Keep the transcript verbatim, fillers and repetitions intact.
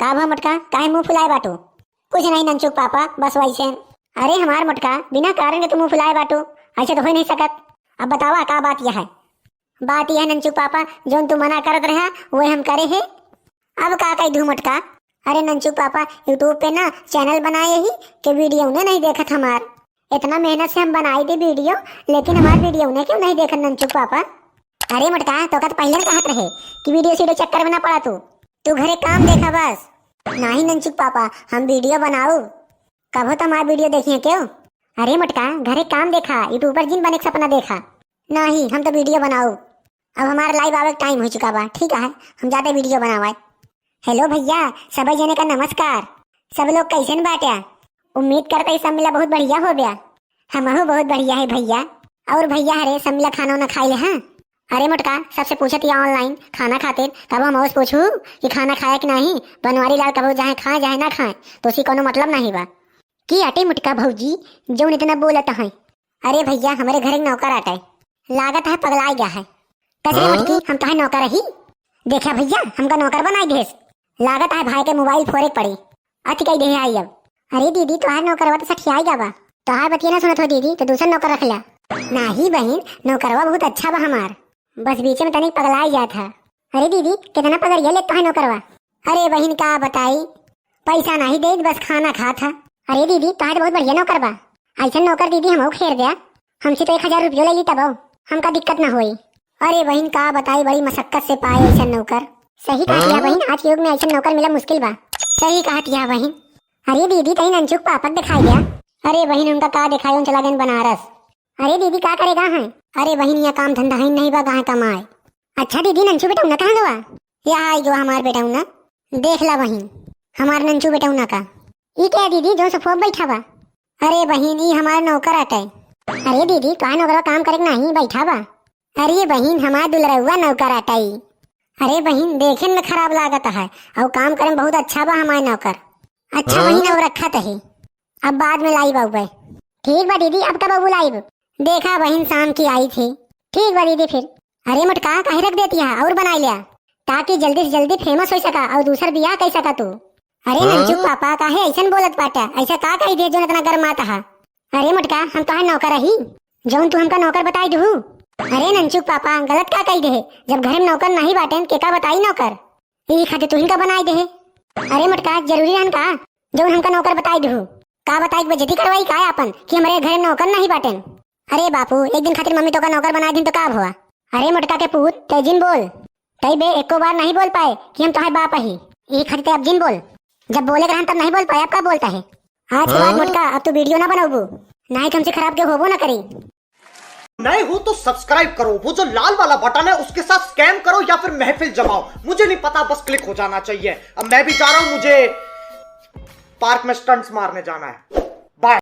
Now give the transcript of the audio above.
का भा मोटका, काहे मुँह फुलाए बाटू? कुछ नहीं नंचुक पापा, बस वैसे। अरे हमार मोटका, बिना कारण के तू मुँह फुलाए बाटू, ऐसे तो हो नहीं सकत। अब बतावा का बात यह है? बात यह नंचुक पापा, जौन तू मना करत रहा, वही हम करे हैं। अब का कही दू मोटका? अरे नंचुक पापा, YouTube पे ना channel बनाए ही कि video ने नहीं देखत हमार। इतना मेहनत से हम बनाई दे video, लेकिन हमार video ने क्यों नहीं देखत नंचुक पापा? अरे मोटका, तो का तो पहले न कहत रहे कि video सीडियो चक्कर में ना पड़ा तू। तू घरे काम देखा बस। नहीं नंचुक पापा, हम video बनाऊ। कभो तो हमार video देखिए क्यों? अरे मोटका, घरे काम देखा, YouTuber जिन बने के सपना देखा। नहीं, हम तो video बनाऊ। अब हमार live आवे के time हो चुका बा, ठीक है, हम जाते video बनावे। Hello भैया, सब जने का नमस्कार। सब लोग कैसन बाट्या? उम्मीद करता ही सब मिला बहुत बढ़िया हो गया। हमहू बहुत बढ़िया है भैया। और भैया हरे सब मिला खाना उना खाई ले, हाँ? अरे मोटका, सबसे पूछत या online खाना खातिर, तब हम और पूछू कि खाना खाया कि नहीं, बनवारी लाल कबो चाहे खाए चाहे ना खाए, तो उसी कोनो मतलब नहीं बा। की आटे मोटका भौजी, जौन इतना बोलत है? अरे भैया, हमरे घर एक नौकर आटे, लागत है पगलाइ गया है। कचरे हाँ? मटकी, हम तोहार नौकर रही? देखा भैया, हमका नौकर बनाई देस। लागत है भाई के mobile फोरे के पड़ी। अति कही देहे आई अब। अरे दीदी, तोहार नौकरवा तो सठियाई गया बा। तोहार बतिया ना सुनत हो दीदी, तो दूसर नौकर रख ला। नाही बहिन, नौकरवा बहुत अच्छा बा हमार, बस बीचे में तनिक पगलाई जात है। अरे दीदी, कितना पगड़िया लेत तोहार नौकरवा। अरे बहिन, का बताई, पैसा नाही देत, बस खाना खात है। अरे दीदी, तोहार तो बहुत बढ़िया नौकर बा। ऐसन नौकर दीदी हमहू खेर द्या, हमसे तो एक हजार रुपयो ले ली तबो, हमका दिक्कत ना होई। अरे बहिन, का बताई, बड़ी मशक्कत से पाए ऐसन नौकर। सही कहत या बहिन, आज के युग में ऐसन नौकर मिला मुश्किल बा। सही कहत या बहिन। अरे दीदी, तनी नंचुक पापा के दिखाई द्या। अरे बहिन, उनका का दिखाई, उन चला गए बनारस। अरे दीदी, का करेगा है? अरे बहिन, यहाँ काम धंधा ही नहीं बा, कहाँ कमाए। अच्छा दीदी, नंचू बेटौना कहाँ गवा? यहाँ आई गवा हमार बेटौना। देख ला बहिन, हमार नंचू बेटौना का। ई क्या दीदी, जो सफोप बैठा बा? अरे बहिन, ई हमार नौकर अटे। अरे दीदी, तोहार नौकरवा काम करे के नाही, बैठा बा। अरे बहिन, हमार दुलरउआ नौकर अटे। अरे बहिन, देखे में खराब लागत है, और काम करे में बहुत अच्छा बा हमार नौकर। अच्छा हाँ? बहिन, अब रखत ही, अब बाद में लाई बाबू। ठीक बा दीदी, अब कब बुलाइब? देखा बहिन, शाम की आई थी। ठीक बा दीदी फिर। अरे मोटका, काहे रख देती है, और बनाई लिया, ताकि जल्दी से जल्दी famous हो सका और दूसर बियाह कर सका तू। अरे हाँ? नंचुक पापा, काहे ऐसन बोलत बाटा? ऐसा का कही दे जो इतना गरमात हा? अरे मोटका, हम तोहार नौकर रही, जौन तू हमका नौकर बताई दू। अरे नंचुक पापा, गलत का कही दे? जब घर में नौकर नहीं बाटेन, के का बताई नौकर? ई खातिर तू ही का बनाई दे। अरे मोटका, जरूरी रहन का जौन हमका नौकर बताई दू? का बताई, बेइज्जती करवाई का आपन कि हमरे घर में नौकर नहीं बाटेन? अरे बापू, एक दिन खातिर मम्मी तोका नौकर बनाई दिन तो का भवा? अरे मोटका के पूत, ते जिन बोल। तई बे एको बार नहीं बोल पाए कि हम तोहार बाप ही। ई खातिर ते अब जिन बोल। जब बोले के रहन तब नहीं बोल पाए, अब का बोलता है? आज के बाद हाँ? मोटका, अब तू video ना बनौबू, नहीं तो हमसे खराब के होबो ना करी। नए हो तो subscribe करो, वो जो लाल वाला बटन है उसके साथ scam करो या फिर महफिल जमाओ, मुझे नहीं पता, बस click हो जाना चाहिए। अब मैं भी जा रहा हूँ, मुझे park में stunts मारने जाना है।